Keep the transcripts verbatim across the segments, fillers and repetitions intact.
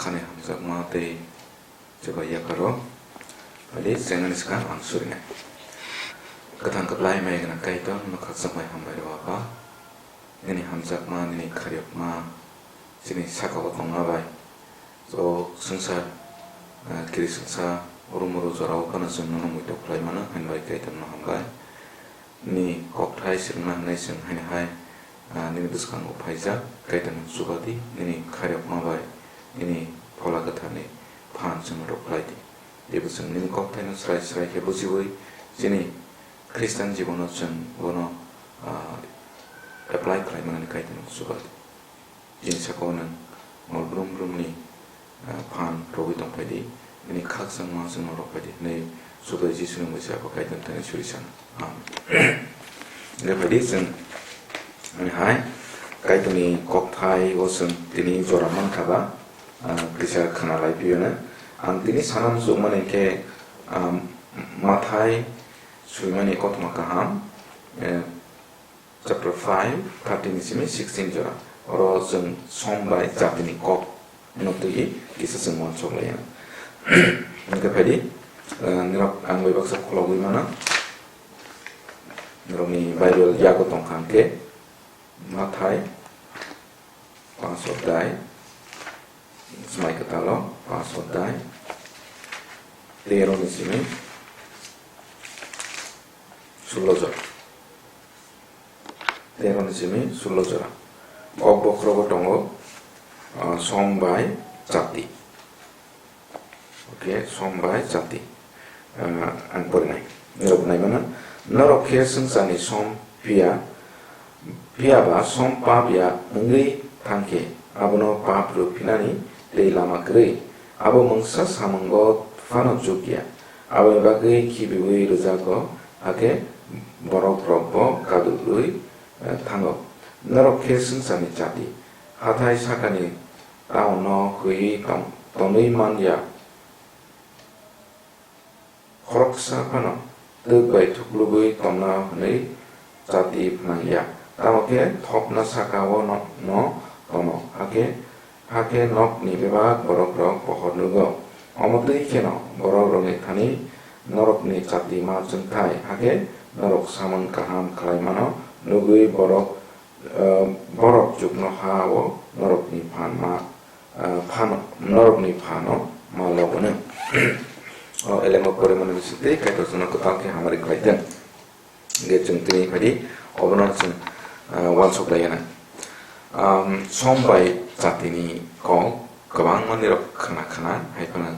Ani hamjakma tei chuba yapharok, phaidi chengani swkang ang surinai. Kwthang kwplai mai gwnang Kaitor, nono khakchangmai hambai rw Apha. Nini hamjakma, nini khairokma, chini sakao tongma bai o swngchar, ah, kirisingsa, urumuru jorao phano chwng nono muitok khlai mano, haini bai Kaitorno hambai. Nini kokthai swrwngna hwnwi chwng haini hai, ah, nini bwskango phaijak, Kaitorno chuba di, nini khairokma bai nini Phola Kwtharni phan chwngno rwkhlai di. Teibo chwng nini kokthaino srai srai khe bujiwi chini Khristan jibono chwng bono, ah, apply khlai manani Kaitorno chuba di. Chini sakao nwng mol brum brumni, ah, phan rwui tong phai di, nini khakchangma chwngno rw phai di hwnwi Chubai Jisuni mungwi se abo Kaitorni thani suri sano. Amen. Hwnkhe phai di chwng ani hai Kaitorni kokthai o chwng tini jora mankha ba, ah, kisa khna lai phiyano. Ang tini sana muchungmani khe, ah, Mathai swimani kothoma kaham, eh, Chapter five, thirteen ni simi sixteen jora. Oro chwng som bai jatini kok no twiwi kisa chwng uansuk lai ya. Hwnkhe phai di, eh, nirok ang bai baksa khulogwi mano. Nirokni Bible yago tong kha hwnkhe Mathai panch odhyay, Swmai Kwthalo panch odhyay, tero ni simi sulo jora. Tero ni simi sulo jora. Kok bokhorogo tongo, ah, som bai chati. Okay, som bai chati. Ah, ang porinai. Norok naimano. Norok khe swngcharni som phiya, phiya ba som pap ya wngwi thangkhe, abono pap rw phinani tei lama kwrwi. Abo mungsa samungo phano chuk ya. Aboni bagwi khibiui rwjago, hakhe borok rokbo kadulwi, eh, thango. Norok khe swngcharni chati. Hathai sakani taono hwi tong-, tonwi man ya. Khoroksa phano twk bai thuklubui tongna hwnwi chati phnang ya. Tamo khe thopna saka-o no, no tono. Hakhe, hakhe nokni bebak borok rok pohor nugo. Omo twi kheno borok rokni thani norokni chati ma chwngthai. Hakhe norok samung kaham khlai mano nugwi borok, eh, borok chuknoha-o norokni phan ma ah, phano, norokni phano ma logo nw. O elemo pore mani bisingtwi Kaitor chwngno kwtal khe hamari khlai thung. Hwnkhe chwng tini phai di, obono chwng, ah, uansuk lai ya na. Am, som bai chati ni kok kwbangma nirok khna khna hai phano,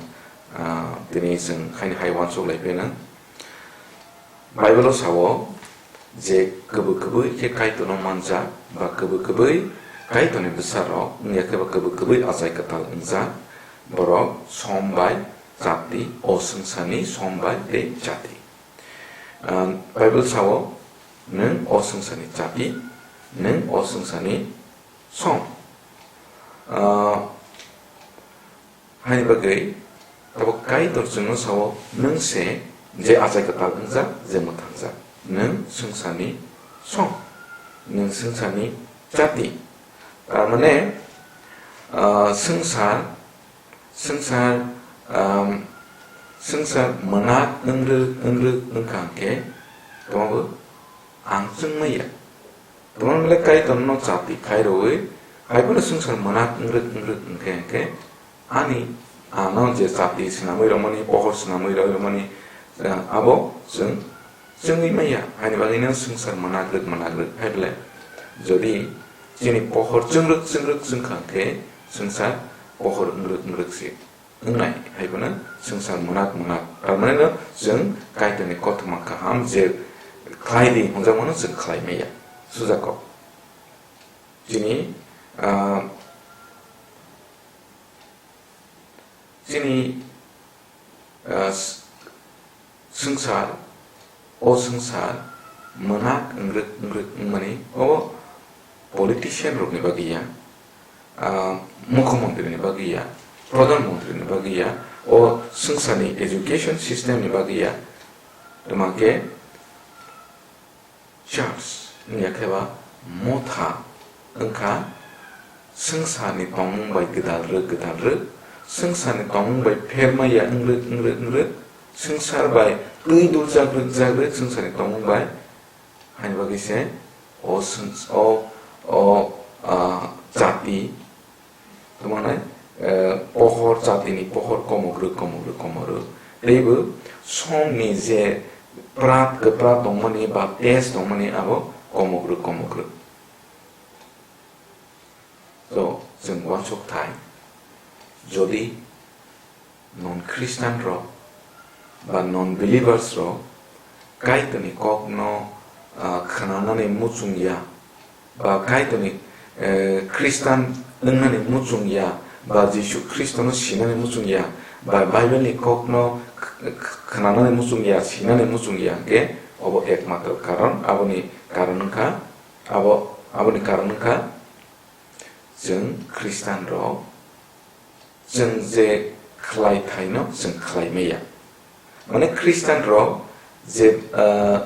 ah, tini chwng haini hai uansuk lai phai nw. Bible-o sao je kwbwi kwbwi khe Kaitorno manjak ba kwbwi kwbwi Kaitorni bwsarok wngya khe ba kwbwi kwbwi achai kwtal wngjak, borok som bai chati, o swngcharni som bai tei chati. Ah, Bible sao, "Nwng o swngcharni chati, nwng o swngcharni som." Ah, Haini bagwi tabuk Kaitor chwngno sao, "Nwng se je achai kwtal wngjak, je mwthangjak, nwng swngcharni som, nwng swngcharni chati." Tar mane, ah, swngchar, swngchar, um, swngchar mwnak wngrwk, wngrwk wngkha hwnkhe, tamo bo ang chwngmaya. Tamo belai Kaitorno chati khairogwi, hai phano swngchar mwnak wngrwk wngrwk wngkhe, hwnkhe ani ano je chati swnamwi rwmani, pohor swnamwi rwmani, eh, abo chwng chwngwi manya, haini bagwino swngchar mwnak rwk, mwnak rwk hai belai. Jodi chini pohor chwngrwk chwngrwk chwngkha, hwnkhe swngchar pohor wngrwk wngrwk se wngnai, hai phano swngchar mwnak mwnak. Tar mane no chwng Kaitorni kothoma kaham je khlai di hwnjakmano chwng khlai maya. Suja kok. Chini, ah, chini, ah, s-, swngchar, o swngchar mwnak wngrwk wngrwk wngmani, o politician rokni bagwi ya, ah, mukhyamantri ni bagwi ya, pradhan mantri ni bagwi ya, o swngcharni education system ni bagwi ya, twma khe church wngya khe ba motha wngkha swngcharni tongmung bai gwdal rwk gwdal rwk, swngcharni tongmung bai phermaya wngrwk wngrwk wngrwk, swngchar bai twi duljak rwkjak rwk swngcharni tongmung bai. Haini bagwi se o swng-, o, o, ah, jati, tamo nai, eh, pohor, jatini pohor komok rwk, komok rwk, komok rwk. Teibo somni je prat, kwpra tongmani ba test tongmani abo komok rwk, komok rwk. To, chwng uansuk thai, jodi non Christian rok ba non believers rok Kaitorni kokno, ah, khnanani muchung ya, ba Kaitorni, eh, Christian wngnani muchung ya, ba Jisu Khristono sinani muchung ya, ba Bible ni kokno k-, k-, khnanani muchung ya, sinani muchung ya, hwnkhe obo ekmatro karon, aboni karon wngkha, abo, aboni karon wngkha, chwng Christian rok, chwng je khlai thaino chwng khlai maya. Mane Christian rok je, ah,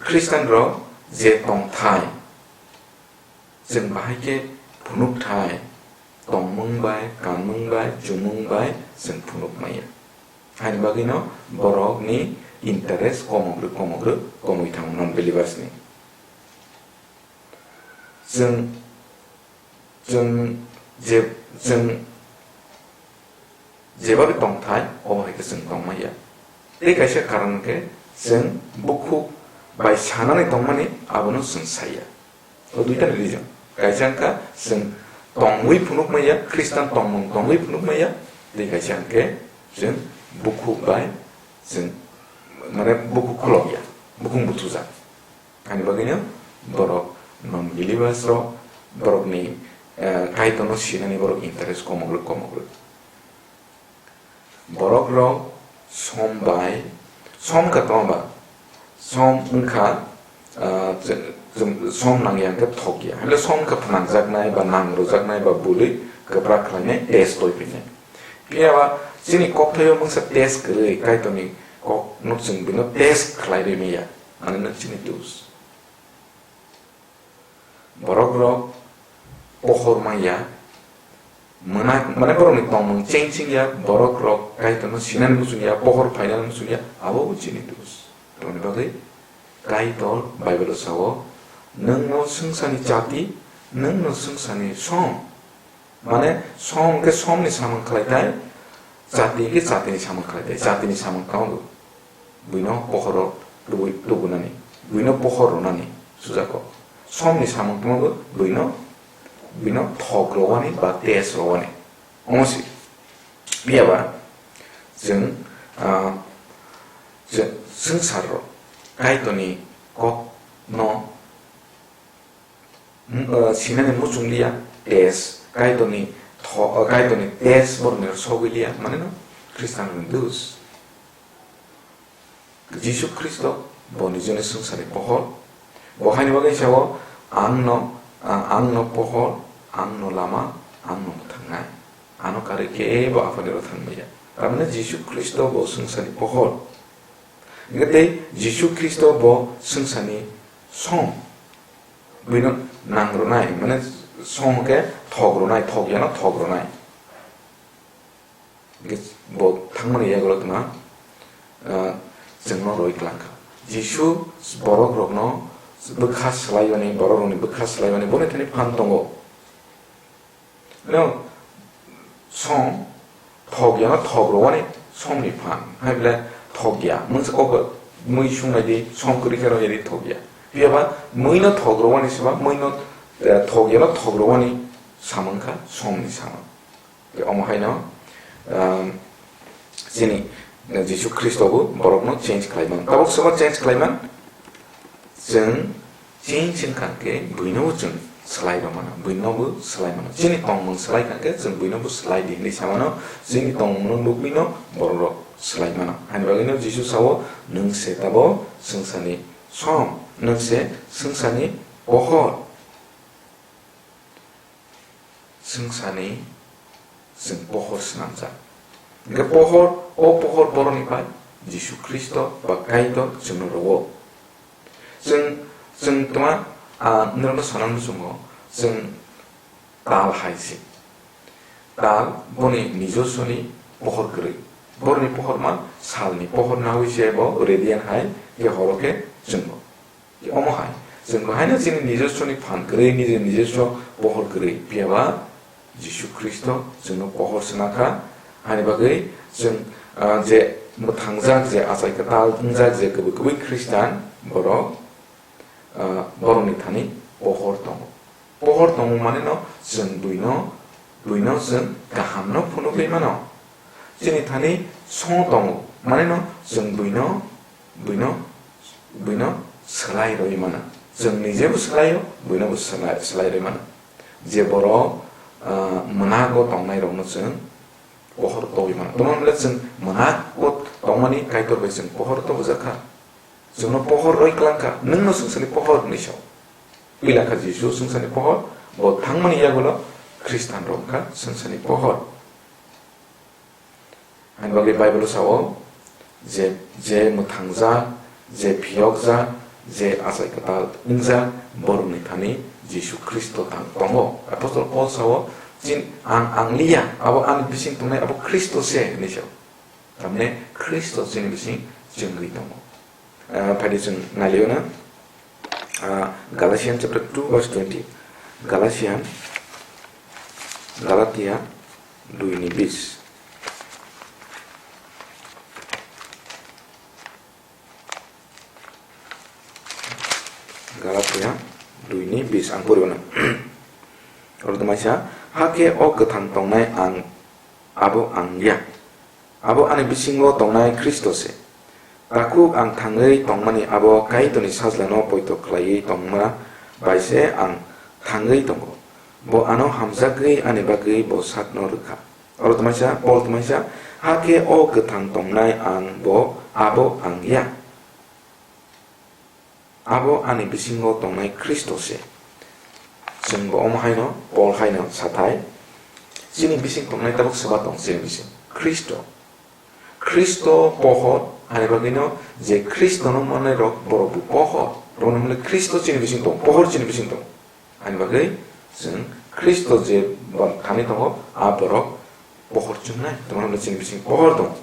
Christian rok je tong thai, chwng bahai khe phunuk thai, tongmung bai, kanmung bai, chumung bai chwng phunuk maya. Haini bagwino borokni interest komok rwk, komok rwk, komwi thango non believers ni. Chwng, chwng je, chwng jebabe tong thai, obo hai khe chwng tong maya. Tei kaisa karon khe chwng bukhuk bai sanani tongmani abono chwng saya. O duita ni reason. Kaisa wngkha chwng tongwi phunuk maya, Christian tongmung tongwi phunuk maya, tei kaisa hwnkhe chwng bukhuk bai chwng, mane, bukhuk khulok ya, bukhung buthujak. Ani bagwino borok non believers rok, borokni, eh, Kaitorno sinani borok interest komok rwk, komok rwk. Borok rok som bai, som khe tong ba? Som wngkha, ah, chwng, chwng som nangya hwnkhe thokya. Hwnle som khe phnangjaknai ba nangrojaknai ba bwlwi kwprak khlainai test toi phinai. Phiya ba chini kokthaio mungsa test kwrwi Kaitorni kokno chwng bino test khlai rwi manya. Ani no chini dus. Borok rok pohor manya, mwnang, mane borokni tongmung cheng cheng ya, borok rok Kaitorno sinani muchung ya, pohor phainani muchung ya, abo bo chini dos. Tamoni bagwi Kaitor Bible o sao, "Nwngno swngcharni chati, nwngno swngcharni som." Mane som hwnkhe somni samung khlai thai, chati hwnkhe chatini samung khlai thai, chatini samung tamo bo. Buino pohoro tubui-, tubunani, buino pohor rwnani sujako. Somni samung tamo bo buino, buino thok rwani ba test rwani. Omo si. Phiya ba chwng, ah, chwng swngchar rok Kaitorni kok no M-, uh, sinani muchung liya, test, Kaitorni tho-, uh, Kaitorni test borokni sogwi liya, mane no Khristanrokni dus. Jisu Khristo bo nijini swngcharni pohor. Bo haini bagwi sao, "Ang no, uh, ang no pohor, ang no lama, ang no mwthangnai. Ano karwi kebo Aphani oro thangmaya." Tamni Jisu Khristo bo swngcharni pohor. Hwnkhe tei Jisu Khristo bo swngcharni som. Buino nang rwnai, mane som hwnkhe thok rwnai, thok yano thok rwnai. Hwnkhe bo thangmani yagulo tongma, ah, chwngno roi twlang kha. Jisu borok rokno bwkha swlaimani, borok rokni bwkha swlaimani, boni thani phan tongo. No, som thok ya, no thok rwani somni phan. Hai bole thok ya. Mungsa kok mui sungnai di, som kwrwi khe rw ya di thok ya. Phiya ba mui no thok rwani se ba, mui no, eh, thok ya, no thok rwani samung kha somni samung. Omo hai no, um, chini, eh, Jisu Khristo bo borok no change khlai man. Tabuk sobo change khlai man. Chwng chini chwng kha khe buino bo chwng swlai rw mano, buino bo swlai mano. Chini tongmung swlai kha khe chwng buino bo swlai di hinwi sa mano, chini tongmung no nugwino borok rok swlai mano. Hani bagwino Jisu sao, "Nwng se tabo swngcharni som, nwng se swngcharni pohor." Swngcharni chwng pohor swnamjak. Hwnkhe pohor, o pohor boroni pai Jisu Khristo ba Kaitor chwngno rwo. Chwng, chwng tma, ah, norokno sanang muchungo, chwng tal hai se. tal boni nijoswoni pohor kwrwi. Boroni pohorma salni pohor nawi se bo radiant hai, khe horo khe chwngno. Omo hai, chwng bo haino chini nijoswoni phan kwrwi, nijini nijoswo pohor kwrwi, phiya ba Jisu Khristo chwngno pohor swnakha. Haini bagwi chwng, ah, je mwthangjak, je achai kwtal wngjak, je kwbwi kwbwi Khristan borok, ah, borokni thani pohor tongo. Pohor tongo mane no chwng buino, buino chwng kaham no phunugwi mano. Chini thani song tongo, mane no chwng buino, buino, buino swlai rwi mano. Chwng nijebo swlaio, buino bo swlai, swlai rwi mano. Je borok, ah, mwnago tongnai rokno chwng pohor togwi mano. Tamo hwnle chwng mwnago tongmani Kaitor bai chwng pohor tobojak kha. Chwngno pohor roi klang kha, nwngno swngcharni pohor hwnwi sao. Pila kha Jisu swngcharni pohor, bo thangmani yagulo Khristan rok wngkha swngcharni pohor. Ani bagwi Bible sao je, je mwthangjak, je phiyokjak, je achai kwtal wngjak, borokni thani Jisu Khristo tang tongo. Apostol Paul sao, "Chin ang, ang liya, abo ani bising tongnai, abo Khristo se," hwnwi sao. Tamni Khristo chini bising chwngwi tongo. Ah, phaidi chwng nailio na, ah, Galatians chapter two verse twenty. Galatian, Galatia dui ni bis. Galatia dui ni bis ang pori mano. Oro tongmai sa, "Hakhe o kwthang tongnai ang, abo ang ya. Abo ani bisingo tongnai Khristo se. Takhuk ang thangwi tongmani abo Kaitorni sajlano poito khlaiwi tongma bai se ang thangwi tongo. Bo ano hamjagwi ani bagwi bo sakno rwkha." Oro tongmai sa, Paul tongmai sa, "Hakhe o kwthang tongnai ang bo, abo ang ya. Abo ani bisingo tongnai Khristo se." Chwng bo omo haino, Paul haino sathai, chini bising tongnai tabuk soba tong chini bising? Khristo. Khristo pohor, ani bagwino je Khristono manai rok borok bo pohor. Romani hwnle Khristo chini bising tong, pohor chini bising tong. Ani bagwi chwng Khristo je ba thani tongo, a borok pohor chwngnai. Romani hwnle chini bising pohor tong.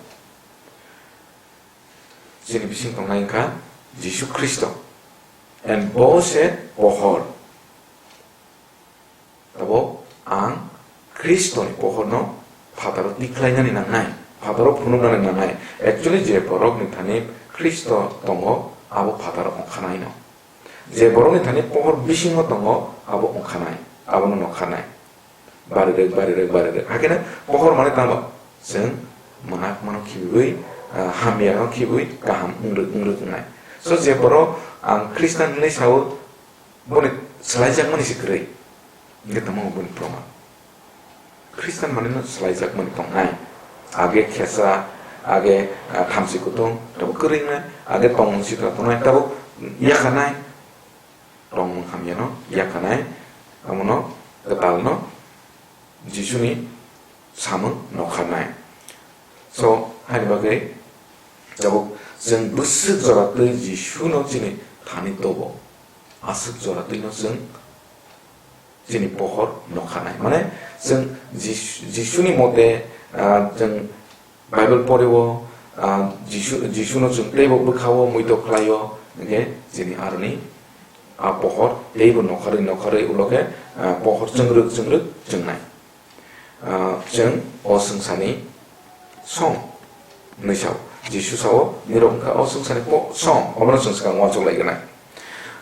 Chini bising tongnai wngkha Jisu Khristo. And bo se pohor. Tabuk ang Khristoni pohorno phataro tikhlainani nangnai, phataro phunuknani nangnai. Actually, je borokni thani Khristo tongo, abo phataro ongkhanaino. Je borokni thani pohor bisingo tongo, abo ongkhanai, abono nokhanai. Barirwk, barirwk, barirwk. Hakhe pohor mane tamo? Chwng mwnakmano khibiwi, ah, hamyano khibiwi, kaham wngrwk, wngrwk wngnai. So, je borok ang Khristan hwnwi sao, boni swlaijakmani se kwrwi. Hingke tamo boni proman? Khristan manino swlaijakmani tongnai. Age khesa, age, ah, thamchi kutung, tabuk kwrwi wngnai. Age tongmung sitra tongnai, tabuk yakarnai. Tongmung hamyano yakarnai. Amono kwtalno Jisuni samung nokharnai. So, haini bagwi tabuk chwng bwswk jora twi Jisuno chini thani tobo. Aswk jora twino chwng chini pohor nokharnai. Mane, chwng Jis-, Jisuni mote, ah, chwng Bible poriwo, ah, Jisu, Jisuno chwng teibo bwkhao, muito khlaio, hingke chini aroni a pohor teibo nokharwi, nokharwi ulo khe, ah, pohor chwngrwk, chwngrwk chwngnai. Ah, chwng o swngcharni song hwnwi sao. Jisu sao, "Nirok wngkha o swngcharni po-, song." Omono chwng swkang uansuk lai gwnai.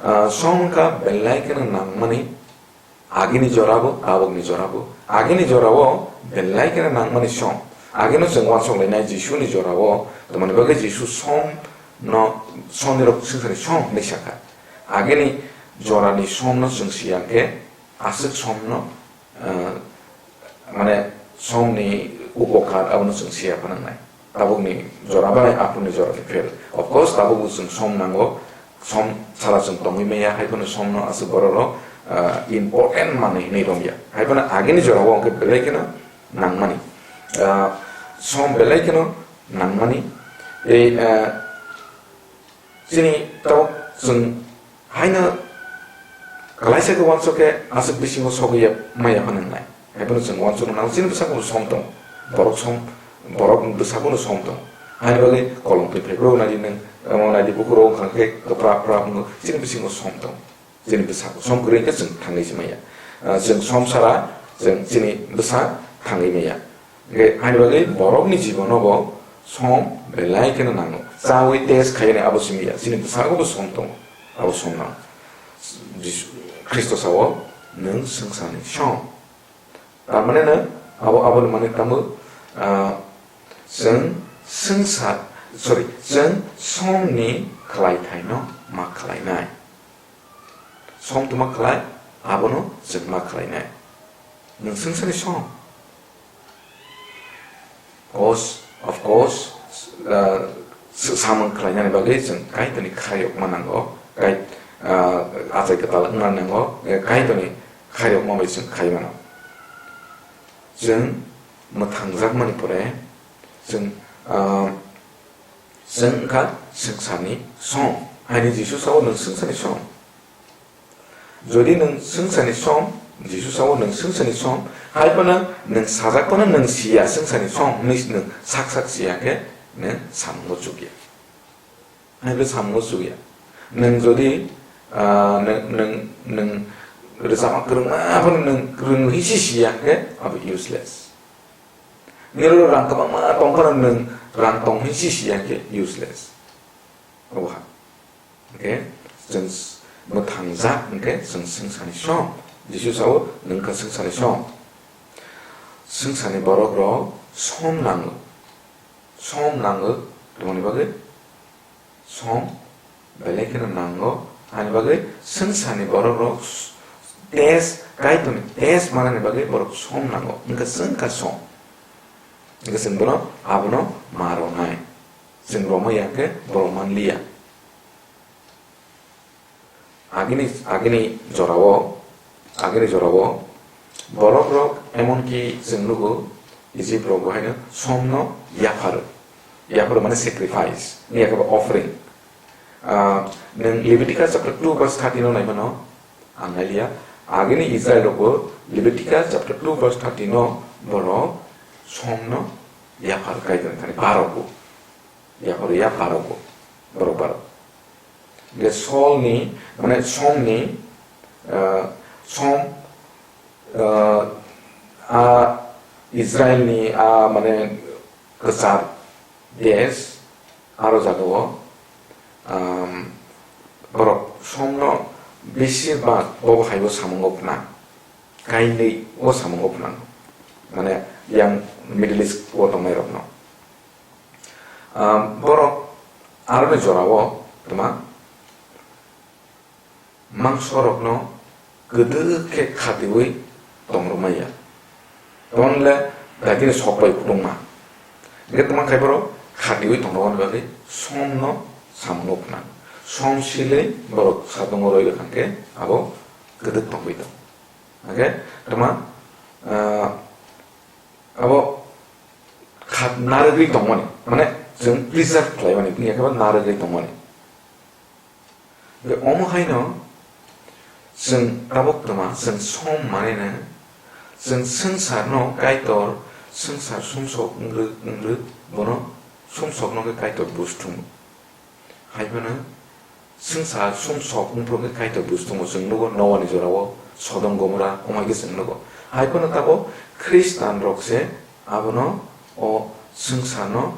Ah, song wngkha belai kheno nangmani agini jorabo, tabukni jorabo. Agini jorao belai kheno nangmani song. Agino chwng uansuk lainai Jisuni jorao, tamoni bagwi Jisu song no, song nirok swngcharni song hwnwi sakha. Agini jorani song no chwng siya khe aswk song no, ah, mane, somni upokar abono chwng siya phanangnai. Tabukni jora bai aphuruni jorani phel. Of course, tabukbo chwng som nango, som sara chwng tongwi maya, hai phano somno aswk bororok, ah, important manwi hwnwi romya. Hai phano agini jorao hwnkhe belai kheno nangmani. Ah, som belai kheno nangmani. Tei, ah, Chini tabuk chwng haino kalaisa khe uansuk khe aswk bisingo sogwi ya, maya hwnwi wngnai. Haiphano chwng uansukna nango, chini bwsakgo som tongo. Borok som, borok bwsakgo som tongo. Haini bagwi kolom twi phaibrok naidi nwng, omo naidi bukhuk rok wngkha khe kwprap prap wngo, chini bisingo som tongo. Chini bwsakgo som kwrwi khe chwng thangwi se maya. Ah, chwng som sara, chwng chini bwsak thangwi maya. Hwnkhe haini bagwi borokni jibono bo som belai kheno nango. Chawi test khaiyani abo simi ya. Chini bwsakgo bo som tongo. Abo som nango. Jisu Khristo sao, "Nwng swngcharni som." Tamani no abo, aboni mani tamo, ah, chwng swngchar, sorry, chwng somni khlaithaino ma khlainai. Som tuma khlai, abono chwng ma khlainai. Nwng swngcharni som. Cause, of course, uh, s-, samung khlainani bagwi chwng Kaitorni khairokma nango, Kai-, uh, achai kwtal wngna nango, eh, Kaitorni khairokma bai chwng khai mano. Chwng mwthangjakmani pore chwng, uh, chwng wngkha swngcharni som. Haini Jisu sao, "Nwng swngcharni som." Jodi nwng swngcharni som, Jisu sao, "Nwng swngcharni som," hai phano nwng sajak phano nwng siya swngcharni som hwnwi nwng sak sak siya khe nwng samungo chukya. Hai phano samungo chukya. Nwng jodi, ah, nwng, nwng, nwng rwchapma kwrwngma phano nwng kwrwng hinsi siya khe abo useless. Nini rang kwbangma tong phano nwng rang tong hinsi siya khe useless. Obo ha. Hwnkhe chwng s-, mwthangjak hwnkhe chwng swngcharni som. Jisu sao, "Nwng kha swngcharni som." Swngcharni borok rok som nango. Som nango, tongmani bagwi som belai kheno nango. Ani bagwi swngcharni borok rok s-, test, Kaitorni test manani bagwi borok som nango. Hwnkhe chwng kha som. Hwnkhe chwng bono abono ma rwnai. Chwng romwi ya khe borok man liya. Agini, agini jorao, agini jorao borok rok emonki chwng nugo Egypt rok bo haino somno yapharo. Yapharo mane sacrifice, ni yakhe offering. Ah, nwng Leviticus chapter two verse thirteen no naimano ang nailia. Agini Israel rok bo Leviticus chapter two verse thirteen no borok somno yapharo Kaitor thani barogo. Yapharo ya barogo. Borok barok. Hwnkhe Solni, mane Somni, ah, Som, ah, a Israelni a mane kwchar desh, aro jagao, um, borok Somno besir bak bobo haibo samungo phwnang. Kainwi o samungo phwnang. Mane yang Middle East o tongnai rokno. Ah, borok aroni jorao tma mangso rokno kwdwk khe khatiwi tongrwmaya. Tamle dagini sok bai kutungma. Hwnkhe tma khai borok khatiwi tongrwmani bagwi somno samungo phwnang. Som silwi borok satungo roi rwkha khe abo kwdwk tongwi tong. Hwnkhe tma, ah, abo khat narwgwi tongmani, mane chwng preserve khlaimani, wngya khe narwgwi tongmani. Hwnkhe omo haino chwng tabuk tma, chwng som manino, chwng swngcharno Kaitor swngchar sumsok wngrwk, wngrwk, bono sumsokno khe Kaitor buj thung. Hai phano swngchar sumsok wngphuru khe Kaitor buj tongo, chwng nugo Noani jorao Sodom Gomora wngmai khe chwng nugo. Hai phano tabuk Khristan rok se abono o swngcharno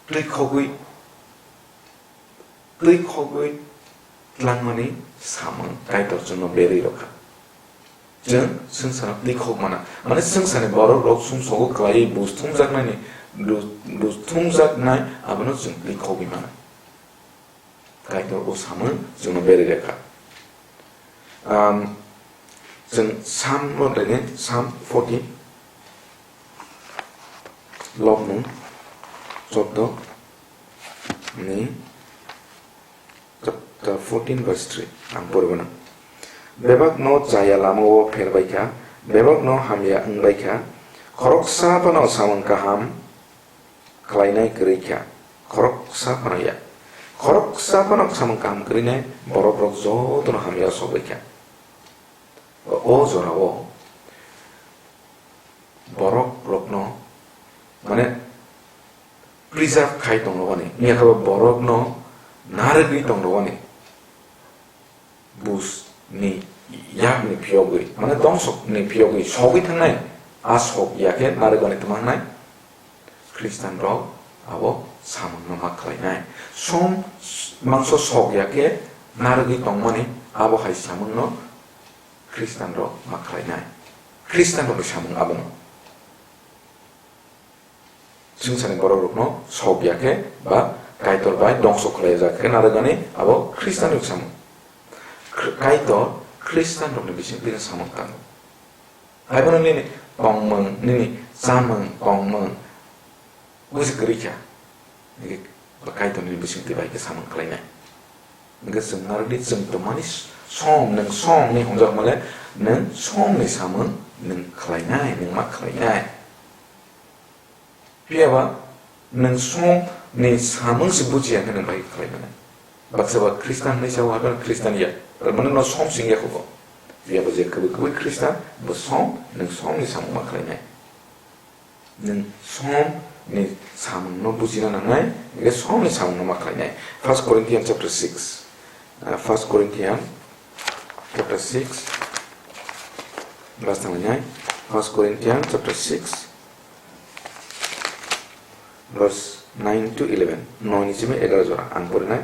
twi khogwi, twi khogwi tlangmani samung Kaitor chwngno berwi rwkha. Chwng swngcharno twi khok mana. Mane swngcharni borok rok sumsogo kwlaiwi buj thumjaknaini, buj, buj thumjaknai abono chwng twi khogwi mana. Kaitor o samung chwngno berwi rwkha. Um, chwng Psalm no daini, Psalm fourteen, Lobmung choddo ni chapter fourteen verse three. Ang pori bono. Bebakno chaya lamao pherbaikha, bebakno hamya wngbaikha, khoroksa phano samung kaham khlainai kwrwikha, khoroksa phano ya. Khoroksa phano samung kaham kwrwinai borok rok jotono hamya sogbaikha. O jorao, borok rokno, mane, preserve khai tong rwani, wngya khe borokno narwgwi tong rwani. Buj ni yak ni phiyogwi, mane dongsok ni phiyogwi sogwi thangnai, a sok ya khe narwgani tma wngnai, Khristan rok abo samung no ma khlainai. Som mangso sok ya khe narwgwi tongmani, abo hai samung no Khristan rok ma khlainai. Khristan rok ni samung abo no. Swngcharni borok rokno sok ya khe ba Kaitor bai dongso khlai jak khe narwgani abo Khristan rok samung. Kr-, Kaitor Khristan rokni bising twi samung tango. Haibono nini tongmung, nini chamung, tongmung buji kwrwi kha. Nini Kaitor nini bising twi bai khe samung khlainai. Hingke chwng narwkdi chwng tongmani som, nwng som ni hwnjak male, nwng som ni samung nwng khlainai, nwng ma khlainai. Phiya ba nwng som ni samung se bujiya hwnwi nwng bai khlai mano. Baksa ba Khristan hwnwi sao, haiphano Khristan ya. Tamani no som sing ya kho bo. Phiya ba je kwbwi kwbwi Khristan, bo som, nwng som ni samung ma khlainai. Nwng som ni samung no bujina nangnai, hingke som ni samung no ma khlainai. First Corinthians chapter six. Ah, First Corinthians chapter six. Verse tanglainai. First Corinthians chapter six. Verse nine to eleven, noi ni simi egaroh jora ang porinai.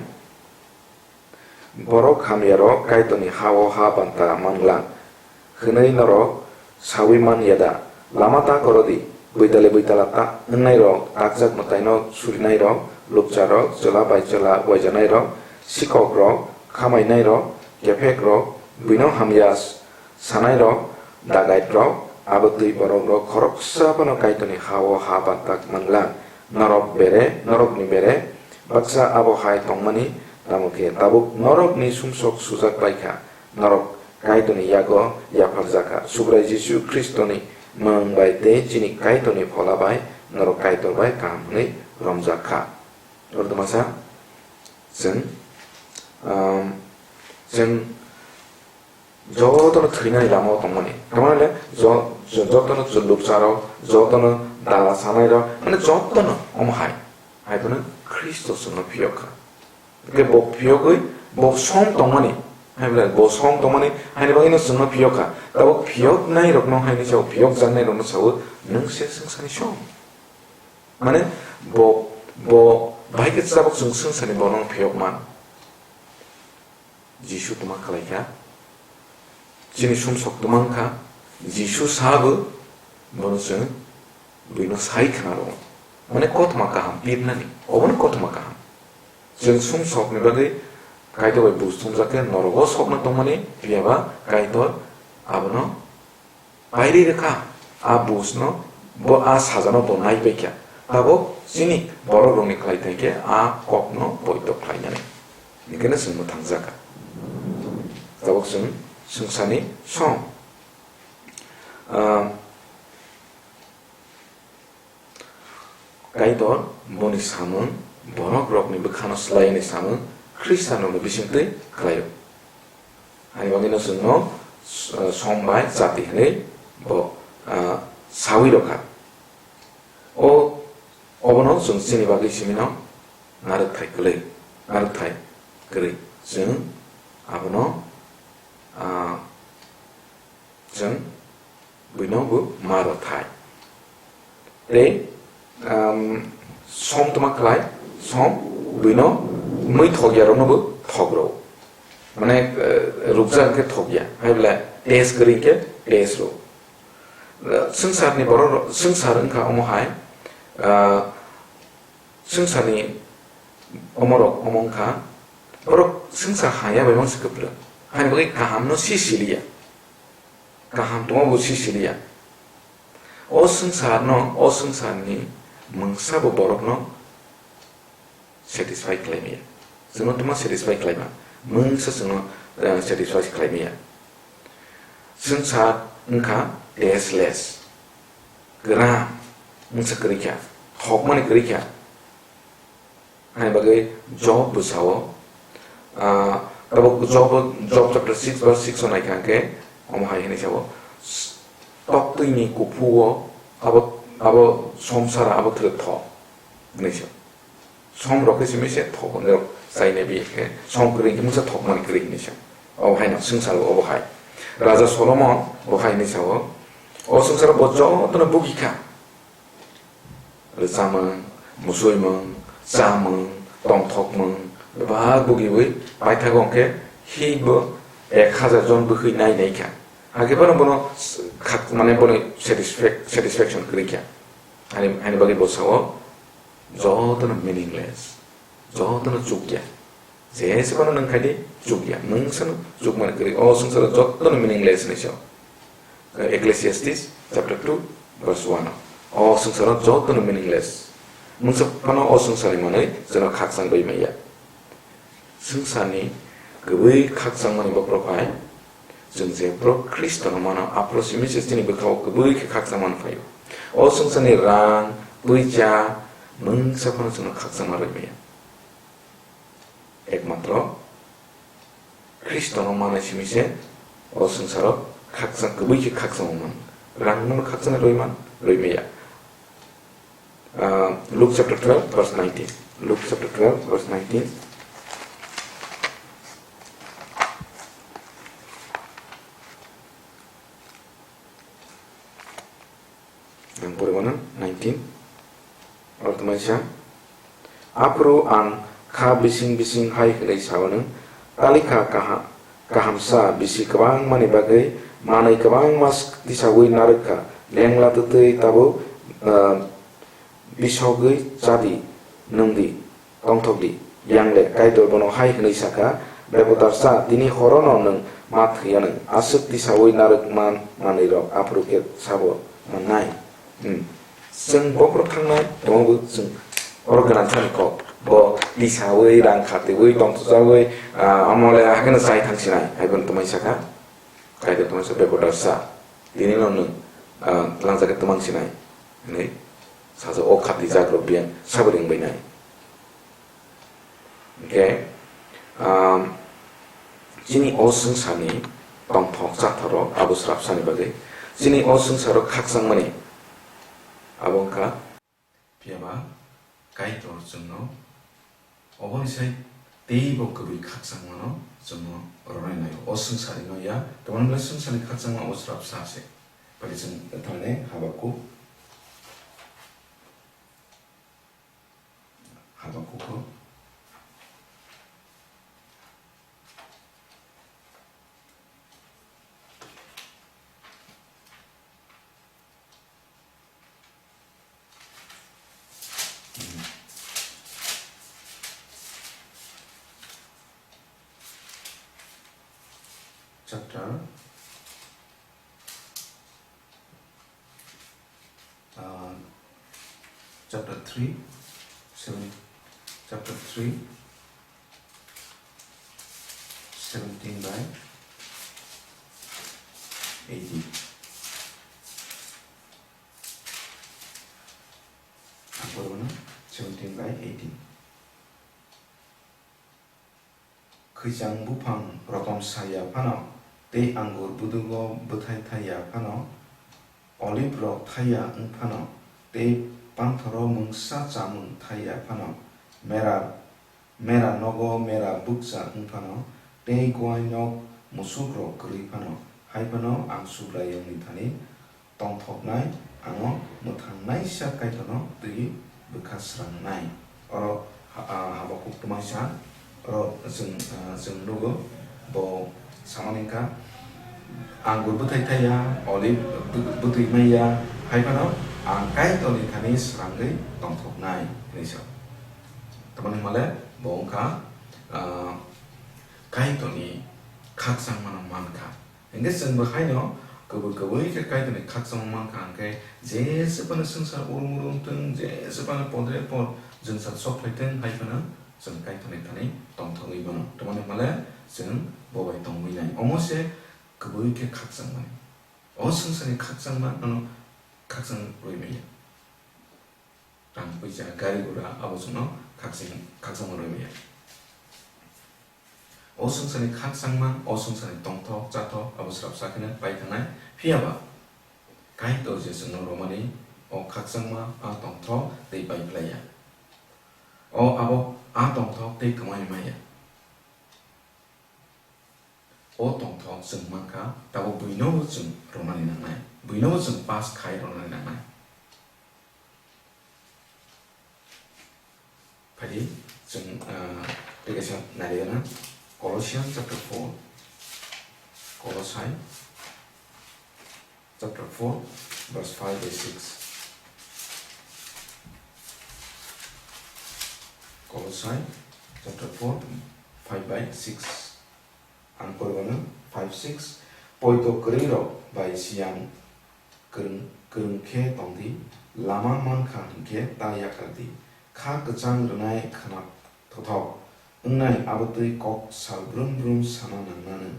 Borok hamyarok Kaitorni ha-o ha banta manglang hwnwi norok saui man ya da? Lama ta koro di, buitali buitala ta wngnairok, takjak mwtaino surinairok, lupcharok, chwla bai chwla uaijanairok, sikokrok, khamainairok, kephekrok, buino hamya sanairok, dagaitrok, abo twi borokrok khoroksa phano Kaitorni ha-o ha bantak manglak. Norok bere, norokni bere, baksa abo hai tongmani, tamo khe tabuk norokni sumsok sujak bai kha. Norok Kaitorni yago yapharjak kha. Subrai Jisu Khristoni mwng bai tei chini Kaitorni phola bai norok Kaitor bai kaham hwnwi romjak kha. Oro twmasa chwng, um, chwng jotono thwinani lamao tongmani. Tamani le jo-, jo-, jotono chulupcharok, jotono dala sanairok, mane jotono omo hai. Hai phano Khristo chwngno phiyok kha. Hwnkhe bo phiyogwi bo som tongmani. Hai bwle bo som tongmani, haini bagwino chwngno phiyok kha. Tabuk phiyoknairokno haini sao, phiyokjaknairokno sao, nwng se swngcharni som. Mane bo, bo bahai khe tabuk chwng swngcharni bono phiyok man. Jisu tma khlai kha, chini sumsok tma wng kha, Jisu sabo bono chwng buino sai khna rwo. Mane kothoma kaham pirnani, obono kothoma kaham. Chwng sumsokni bagwi Kaitor bai buj thumjak khe norogo sokno tongmani, phiya ba Kaitor abono pairi rwkha, a bujno, bo a sajano bo naipaikha. Tabuk chini borok rokni khlai thai khe a kokno poito khlainani. Hingkheno chwng mwthangjakha. Tabuk chwng swngcharni som. Ah, Kaitor boni samung, borok rokni bwkhano swlaini samung, Khristian rokni bisingtwi khlaio. Ani bagwino chwngno, eh, som bai jati hwnwi bo, ah, saui rokha. O, obono chwng chini bagwi simino narwkthai kwlwi, narwkthai kwrwi. Chwng abono, ah, chwng buino bo ma rw thai. Tei, um, som tma khlai, som buino mui thok ya rokno bo thok rw. Mane, eh, rukjak khe thok ya, hai bwle test kwrwi khe test rw. Eh, swngcharni borok rok, swngchar wngkha omo hai, ah, swngcharni omorok omo wngkha, borok swngchar haya bai mangsa kwplwng. Haini bagwi kahamno si siliya. Kaham tongma bo si siliya. O swngcharno, o swngcharni mungsa bo borokno satisfy khlai maya. Chwngno tongma satisfy khlai ma. Mungsa chwngno, eh, satisfy khlai maya. Swngchar wngkha tasteless. Kwran wngsa kwrwi kha. Thokmani kwrwi kha. Haini bagwi Job bwsao, ah, tabuk Job, Job chapter six verse six o naikha hwnkhe, omo hai hwnwi sao, "Toktwini kuphuo abo, abo somsara abo thwk thok hinwi sa. Som rok khe simi se thok hinwi rok chaina bi khe som kwrwi khe mungsa thok mani kwrwi hinwi sa. O haino swngchar o obo hai. Raja Solomon bo hai hinwi sa o, o swngcharo bo jotono bugi kha. Rwchapmung, musuimung, chamung, tongthokmung, bebak bugiwi paithago hwnkhe hikbo ek hazar jon bwkhwi nai nai kha. Hakhe bono bono s-, khak-, mane bono satisfac-, satisfaction kwrwi kha. Hani, hani bagwi bo sao, jotono meaningless, jotono chukya. Jese phano nwng khai di, chukya. Nwng sano chukmani kwrwi. O swngcharo jotono meaningless hinwi sao. Ecclesiastes chapter two, verse one. O swngcharo jotono meaningless. Nwng sa phano o swngcharni manwi chwngno khakchang rwi manya. Swngcharni kwbwi khakchangmani bokhorok hai, chwng jephru Khristono mano, aphuru simi se chini bwkhao kwbwi khe khakchangmani phaio. O swngcharni rang, puicha, nwng sa phano chwngno khakchangma rwi manya. Ekmatro Khristono manwi simi se o swngcharo khakchang, kwbwi khe khakchangma man. Rang no khakchangna rwi man, rwi maya. Ah, Luke chapter twelve, verse nineteen. Luke chapter twelve, verse nineteen. Ang pori mano nineteen. Oro tongmani sa, aphuru ang kha bising bising hai hwnwi sa-o nwng, talikha kaha-, kahamsa bisi kwbangmani bagwi manwi kwbangma tisaui narwk kha, lengla twtwi tabuk, ah, bisogwi chadi, nungdi. Tongthok di, yang le. Kaitor bono hai hwnwi sa kha, Bebodarsa, tini horono nwng ma thwiya nwng, aswk tisaui narwk man manwirok aphuru khe sabo mannai. Hmm. Chwng bokhorok thangnai, tongbo chwng oro gwnang thani kok. Bo tisaui, rang khatiui, tongthokjaui, ah, omo le hakheno chai thang sinai, hai bono tongmani sa kha. Kaitor tongmani sa Bebodarsa, tini no nwng, ah, langjak khe twmang sinai, hinwi sajak o khati jagrok biyang sabo ring bai nai. Hwnkhe, um, chini o swngcharni tongthok chathoro abo srapsani bagwi chini o swngcharo khakchangmani abo wngkha. Phiya ba Kaitor chwngno oboni sai teibo kwbwi khakchangmano chwngno ronai naio. O swngcharino ya, tongmani belai swngcharni khakchangma abo srapsa se. Pari chwng thani Habakuk. Habakuko. Chapter Uh, chapter three, seven, chapter three, seventeen by eighteen. Ang porwano seventeen by eighteen. Khwichang buphang rotom sa ya phano, tei angur budungo bwthai thai ya phano, olive rok thai ya wng phano, tei panthoro mungsa chamung thai ya phano, mera, mera nogo mera bukcha wng phano, tei guai nok musuk rok kwrwi phano, hai phano ang Subraiyungni thani tongthoknai, ano mwthangnaisa Kaitorno twiwi bwkha srangnai. Oro ha-, ah, Habakuk twmangsa, oro chwng, ah, chwng nugo, bo samani wngkha, "Angur bwthai thai ya, olive bw-, bwtwi mai ya, hai phano ang Kaitorni thani srangwi tongthoknai," hinwi sa. Tamoni hwnmale bo wngkha, ah, Kaitorni khakchangmano mankha. Hingke chwngbo haino kubui kubui khe Kaitorni khakchangma mankha, hingke jesa phano swngchar urum urum thung, jesa phano podre pod jwngsa sok phai thung, hai phano chwng Kaitorni thani tongthokgwi mano. Tamoni hwnmale chwng bo bai tongwi nai. Omo se kubui khe khakchangmani. O swngcharni khakchangma ano khakchang rwi manya. Rang puisa, gari gura abo chwngno khakchang, khakchangma rwi manya. O swngcharni khakchangma, o swngcharni tongthok, chathok abo srapsa kheno pai thangnai. Phiya ba Kaitor je chwngno romani O khakchangma a tongthok tei pai phlai ya. O abo a tongthok tei kwmai maya. O tongthok chwng mankha, tabuk buino bo chwng rwnani nangnai, buino bo chwng pass khai rwnani nangnai. Phaidi chwng, ah, tei kaisa nailaina, Colossians chapter four, Kolosai chapter four, verse five bai six. Kolosai chapter four, five bai six. Ang poribano five six. Poito kwrwi rok bai siyang kwrwng, kwrwng khe tong di, lama man kha hwn khe ta yakar di, kha kwchang rwnai khna thothok wngnai, abo twi kok sal brum brum sana nang mano,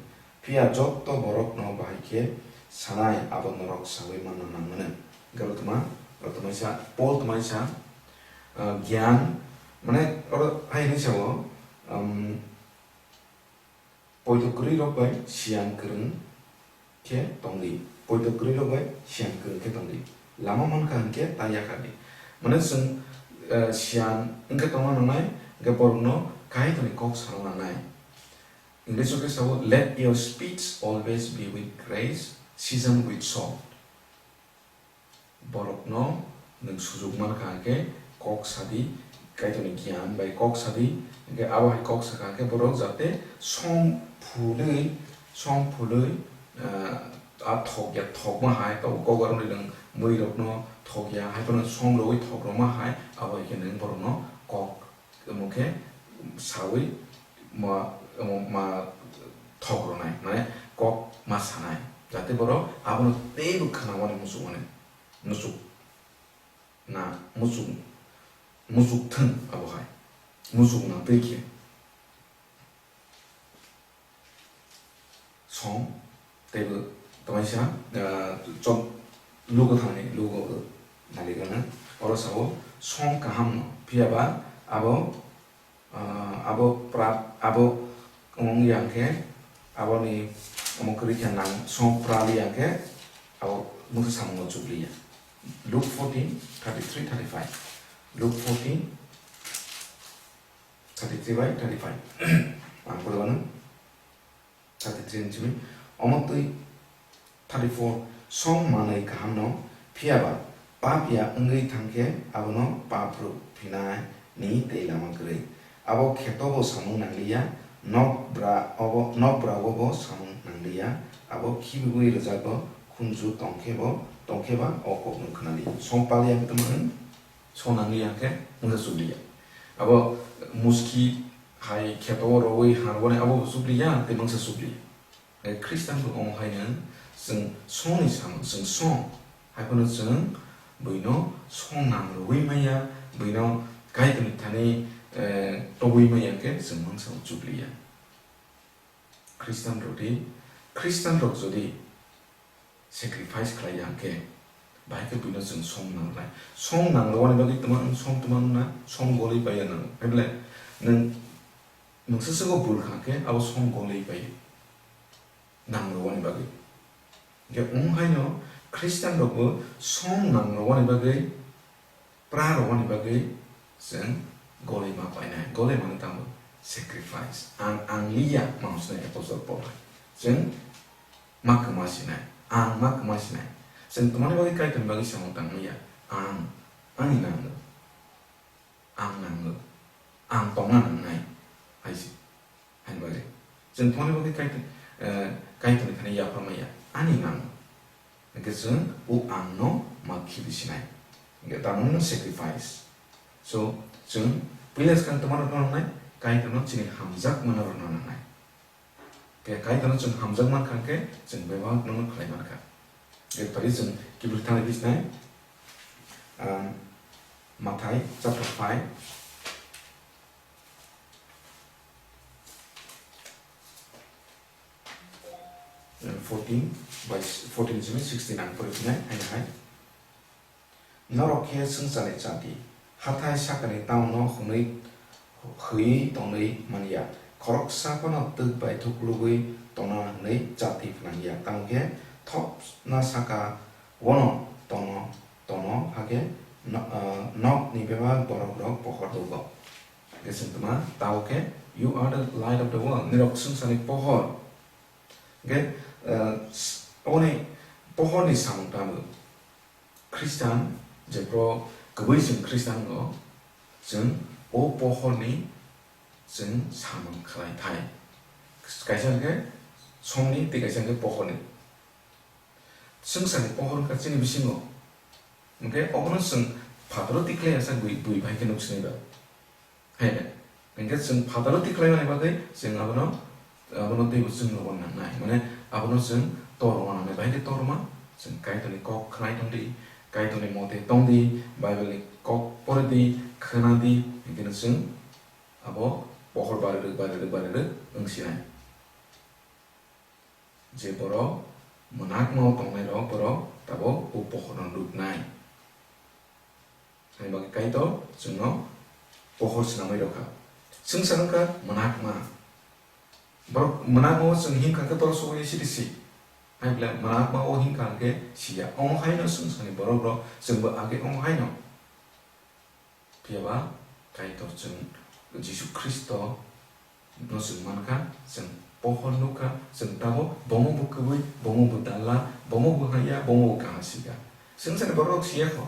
phiya joto borok no bahai khe sanai abo norok saui manna nang mano. Hwnkhe bo tma, bo tma sa, Paul tma sa, ah, gyan, mane oro hai hwnwi sao, um, Poito kwrwi rok bai siyang kwrwng khe tong di. Poito kwrwi rok bai siyang kwrwng khe tong di. Lama man kha hwn khe ta yakar di. Mane chwng, eh, siyang wng khe tongna nangnai, hwnkhe borokno Kaitorni kok sana nangnai. English o khe sao, "Let your speech always be with grace, seasoned with salt." Borokno nwng sujuk man kha hwnkhe kok sadi, Kaitorni giyan bai kok sadi, hwnkhe abo hai kok sakha hwnkhe borok jate som phulwi, som phulwi, ah, a thokya thokma hai, tabuk kok aroni nwng mwirokno thokya hai phano som rwui thokrokma hai, abo hai khe nwng borokno kok Omo khe saui ma, omo ma thok rwnai, mane kok ma sanai, jate borok abono teibo khwnamani muchungmani, muchuk na, muchuk, muchuk thung abo hai, muchuk na twi khe. Song, teibo tamaisa, ah, chok, lugo thangni, lugo, naligana, oro sao, song kaham no, phiya ba abo, ah, abo pra, abo wng yang khe, aboni omo kwrwi khe nang, song pra li yang khe, abo mungsa samung no chukliya. Luke fourteen, thirty-three, thirty-five. Luke fourteen, thirty-three by thirty-five. Ang pura bano. Thirty-three ni simi, omo twi thirty-four, song manwi kahamno, phiya ba pap ya wngwi thang khe abono pap rw phinani tei lama kwrwi. Abo kheto bo samung nangliya, nok bra obo, nok bra o bo samung nangliya, abo khibiwi rwjago khunju tong khe bo, tong khe ba o kokno khwnaliya. Song paliya khe tamo hwn, song nangliya khe mungsa chukliya. Abo muski hai kheto o rwui har wani abo bo chukliya, tei mungsa chukliya. Hai Khristan bo omo haino chwng songni samung, chwng song. Hai phano chwng buino song nang rwui manya, buino Kaitorni thani, eh, tobui manya khe chwng mungsa chukliya. Khristan rok di, Khristan rok jodi sacrifice khlai ya khe, bahai khe buino chwng song nang lai. Song nang rwani bagwi tma, song tma wngna, song golwi paiya nang. Hai belai nwng Mungsa swkang bul kha khe abo song golwi pai nang rwani bagwi. Hwnkhe wng haino Khristan rokbo song nang rwani bagwi, pra rwani bagwi chwng golwi ma painai. Golwi mano tamo sacrifice. Ang, ang liya ma hwnwi Apostle Paul hai. Chwng ma kwma sinai, ang ma kwma sinai. Chwng tongmani bagwi Kaitorni bagwi samung tang manya. Ang, ani nango. Ang nango, ang tongna nangnai, hai se, hai bagwi. Chwng tongmani bagwi Kaitor, eh, Kaitorni thani yapharmaya, ani nango. Hwnkhe chwng o ang no ma khibi sinai. Hwnkhe tamo wngkha sacrifice. So, chwng puila swkang tongma rwna nangnai, Kaitorno chini hamjakma no rwna nangnai. Khe Kaitorno chwng hamjak man kha khe, chwng bebak no khlai man kha. Khe phari chwng kiphilwi thangwi bisnai, um, Mathai chapter five, fourteen by, fourteen simi sixteen ang pori phinai, hai hai. Norok khe swngcharni chati, hathái sakani town-o hwnwi, hwnwi tongwi man ya, khoroksa phano twk bai thuklugwi tongna hwnwi chati phnang ya, tamo khe thopna saka-o’-no tongno tono, hakhe no-, ah, nokni bebak borok rok pohor dugo. Hwnkhe chwng tongma, tao khe, "You are the light of the world." Nirok swngcharni pohor. Hwnkhe, ah, s-, oboni pohorni samung tamo. Khristan, jephru kwbwi chwng Khristan wngo, chwng o pohorni chwng samung khlai thai. Kaisa hwnkhe somni tei kaisa hwnkhe pohorni. Swngcharni pohor wngkha chini bisingo. Hwnkhe obono chwng phataro tikhlai ya sak bui, bui bai khe nuk sinai ba. Hai de. Hwnkhe chwng phataro tikhlai mani bagwi chwng abono, abono teibo chwng rwna nangnai. Mane abono chwng tor rwna nangnai. Bahai khe tor rwma? Chwng Kaitorni kok khnai tong di, Kaitorni mote tong di, Bible ni kok pori di, khna di, hwnkhe no chwng abo pohor barirwk, barirwk, barirwk wng sinai. Je borok mwnakmao tongnairok borok tabok o pohorno nuknai. Ani bagwi Kaitor chwngno pohor swnamwi rwkha. Swngchar wngkha mwnakma. Borok mwnakmao chwng himkha khe borok sogwi sidi si. Hai belai mwnakmao himkha hwnkhe siya. Omo haino swngcharni borok rok chwngbo age omo haino. Phiya ba Kaitor chwng Jisu Khristo no chwng mankha, chwng pohor nukha, chwng tabok bomo bo kwbwi, bomo bo dalla, bomo bo haya, bomo bo kaha sika. Swngcharni borok rok siya kho.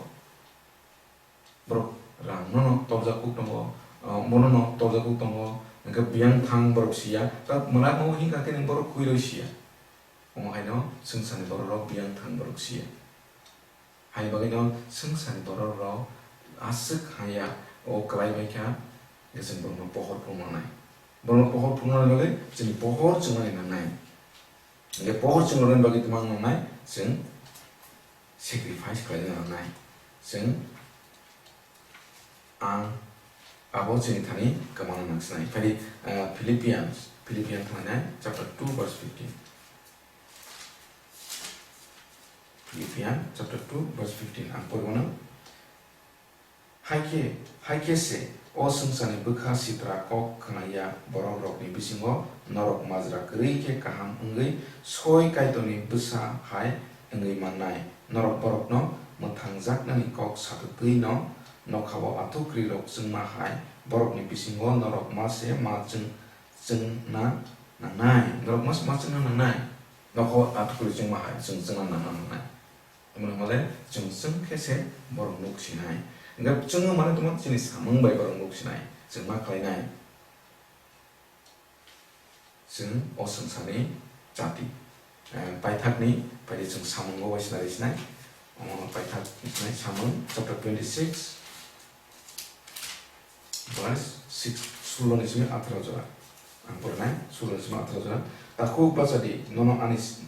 Borok rang no no torjak kuk tongo, ah, mono no torjak kuk tongo, hwnkhe biyang thang borok siya, ta mwnakmao himkha khe nang borok kwirwi siya. Omo haino swngcharni borok rok biyang thang borok siya. Hai bagwino swngcharni borok rok aswk haya o kwlai bai kha, hwnkhe chwng borokno pohor phunuknai. Borokno pohor phunuknani bagwi chwngni pohor chwngnani nangnai. Hwnkhe pohor chwngnani bagwi tongma nangnai, chwng sacrifice khlaina nangnai. Chwng ang abo chini thani kwmana nangsinai. Phai di, ah, Philippians, Philippians thani chapter two verse fifteen. Philippians chapter two verse fifteen ang pori mano. Hai khe, hai khe se o swngcharni bwkha sitra kok khna ya borok rokni bisingo norok majra kwrwi khe kaham wngwi soi Kaitorni bwsa hai wngwi mannai. Norok borokno mwthangjaknani kok satwtwi no nokhao athukrwi rok chwngma hai borokni bisingo norok ma se ma chwng, chwngna nangnai. Norok ma se ma chwngna nangnai. Nokhao athukrwi chwngma hai chwng chwngna nangna nangnai. Tamoni hwnle chwng chwng khe se borok nuk sinai. Hwnkhe chwngno mane tongma chini samung bai borok nuk sinai. Chwng ma khlainai. Chwng o swngcharni jati. Eh, paithakni, paithak chwng samungo bai sinai sinai. Omo paithak sinai samung chapter twenty-six, verse six, sullo ni simi atharo jora. Ang porinai, sullo ni simi atharo jora. Takhuk bachadi, nono ani s-,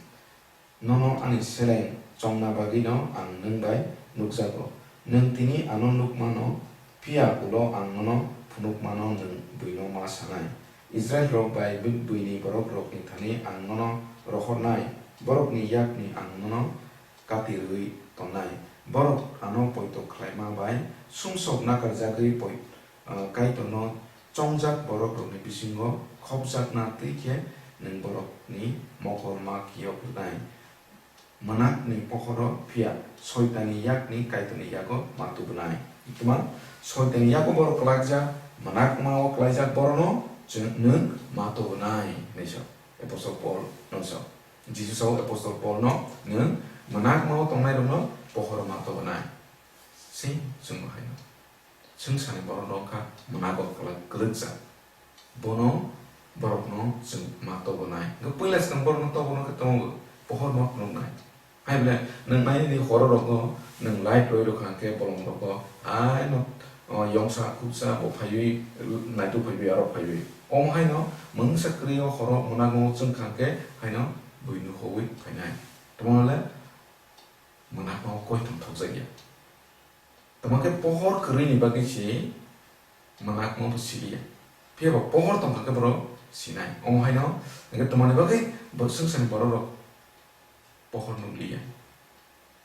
nono ani seleng chongna bagwino ang nwng bai nukjago. Nwng tini ano nukmano, phiya ulo ang nono phunukmano nwng buino ma sanai. Israilrok bai bu-, buini borokrokni thani ang nono rohornai, borokni yakni ang nono katirwi tongnai. Borok ano poito khlaima bai sumsok nakarjagwi poi-, ah, Kaitorno chongjak borokrokni bisingo khopjakna twi khe nwng borokni mokol ma kiyok rwnai. Mwnakni pohoro phiya Soitanni yakni Kaitorni yago ma tubunai. Tuma Soitanni yago borok kwlaijak, mwnakmao kwlaijak borokno chwng nwng ma tubunai hinwi sa Apostol Paul no sa. Jisu sao Apostol Paul no nwng mwnakmao tongnairokno pohoro ma tubunai. Same chwngbo haino. Swngcharni borok rok kha mwnago kwlak-, kwlwkjak. Bono borokno chwng ma tobonai. Hwnkhe puila swkang borokno tobonai khe tamo bo pohor ma phunuknai. Hai bole nwng nai di horo rogo nwng light roi rwkha hwnkhe bolong rogo haino, o, yongsa khuksa bo phaiwi naituk phaiwi arok phaiwi. Omo haino mungsa kwrwi o horo mwnago chwngkha hwnkhe haino bui nukhogwi phainai. Tamo le mwnakma o koi thang thokjakya. Tamo khe pohor kwrwini bagwi se mwnakma bo siliya. Phiya ba pohor tongkha khe borok sinai. Omo haino hwnkhe tongmani bagwi bo swngcharni borok rok pohor nukliya.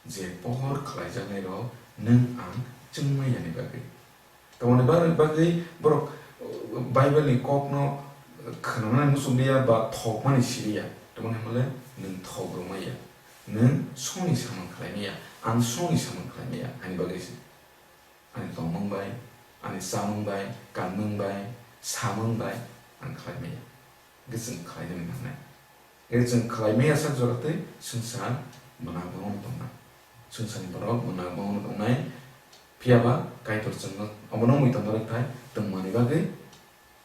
Je pohor khlaijaknai rok nwng ang chwngma yani bagwi. Tongmani bagwi, bagwi borok, uh, Bible ni kokno khwnanani muchungliya ba thokmani siliya. Tongmani hwnle nwng thok rwmaya. Nwng songni samung khlaimaya. Ang songni samung khlai maya, ani bagwi se. Ani tongmung bai, ani chamung bai, kanmung bai, samung bai ang khlai maya. Hwnkhe chwng khlai nani nangnai. Hwnkhe chwng khlai maya sak jora twi swngchar mwnakma wngwi tongnai. Swngcharni borok mwnakma wngwi tongnai. Phiya ba Kaitor chwngno omono wngwi tongna rwkthai, twngmani bagwi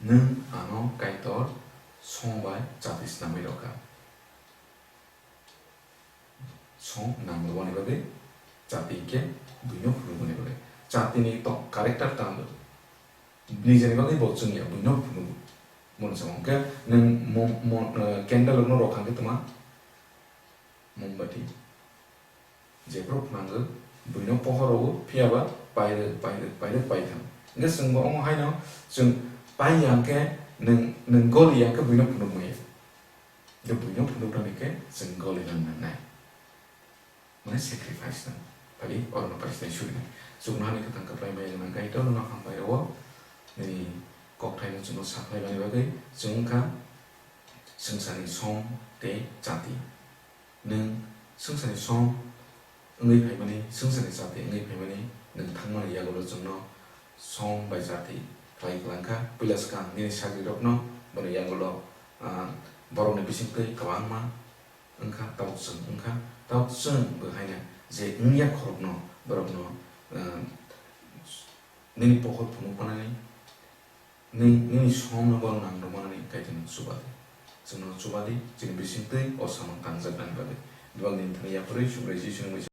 nwng ano Kaitor song bai chati snamwi rwkha. Song nang rwmani bagwi, chati hinkhe buino phunukmani bagwi. Chatini to character tamo. Nijeni bagwi bo chwngya, buino phunugo. Moni samung khe nwng mo-, mo-, eh, candle rokno rok kha khe tma? Mombati. Jephru phnangwi buino pohor rwo, phiya ba pairwk, pairwk, pairwk, paitham. Hwnkhe chwngbo omo haino chwng paiya hwnkhe nwng, nwng goliya hwnkhe buino phunukmaya. Hwnkhe buino phunuknani khe chwng goli nang nangnai. Mane sacrifice nang. Phali orono paisnai surinai. Chuknohani kwthang kwplai maya gwnang Kaitor nono hambai rwo. Nini kokthaino chwngno sakhlai mani bagwi chwng wngkha swngcharni song tei chati. Nwng swngcharni song wngwi phaimani, swngcharni chati wngwi phaimani, nwng thangmani yagulo chwngno song bai chati khlai kwlangkha. Puila swkang nini sagrirokno boni yagulo, ah, borokni bisingtwi kwbangma wngkha, tabuk chwng wngkha, tabuk chwng bo haino je wngya khorokno borokno, ah, nini pohor phunuk panani, nini, nini songno borok nang rwmani Kaitorno chuba di. Chwngno chuba di, chini bisingtwi o samung tangjaknani bagwi. Bebak nini thani yaphurwi Subrai Jisuni